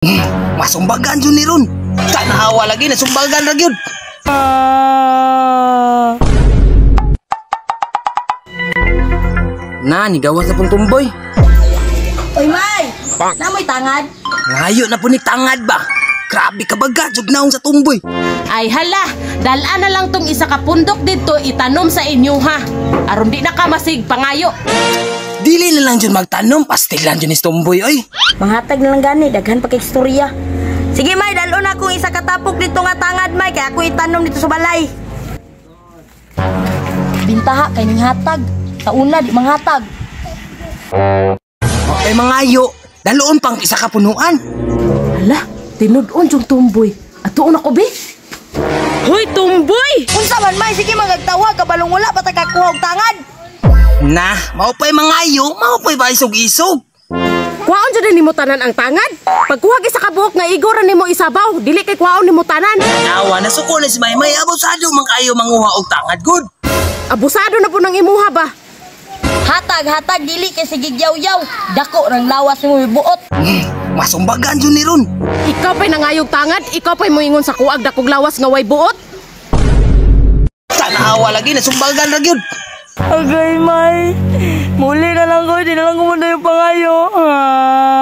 Masumbagan jud ni ron. Tanawa lagi nasumbagan ra gyud. Na, nigawas na pong tumboy. Oy, May! Namoy tangad? Ngayo na po ni tangad ba? Grabe ka baga, jud naong sa tumboy. Ay hala, dala na lang tong isa ka pundok dito itanom sa inyo ha. Aron di na ka masig pangayo. Dili na lang jud magtanom, pastil lang jud ni tumboy oy. Manghatag na lang gani, daghan pa kay istorya. Sige, May, dalon akong isa ka tapok dito nga tangad, May, kay ako itanom dito sa balay. Bintaha kay ning hatag. Tauna di manghatag. Okay mangayo, daloon pang isa ka punuan. Hala, tinud-on yung tumboy. Atuon ako be. Hoy, tumboy! Unsa man, May, sige magagtawa kabalong wala pa ta kakuha og tangad. Na, mao pa'y mangayo, mao pa'y baisog-isog. Kuwaon jud nimo tanan ang tangad. Pagkuha isa ka buok nga igor ra nimo isabaw, dili kay kuwaon nimo tanan. Nawa, nasuko na si Maymay, abusado man kayo manguha og tangad gud. Abusado na po ng imuha ba? Hatag, hatag, dili kay sige yaw-yaw. Dako rang lawas nimo buot. Masumbagan jud ni ron. Ikaw pa'y nangayog tangad, ikaw pa'y moingon sa kuag dakog lawas nga way buot. Tanawa lagi nasumbagan ra gyud. Agay, May. Muli na lang ko, di na lang ko muna yung pangayo. Ah.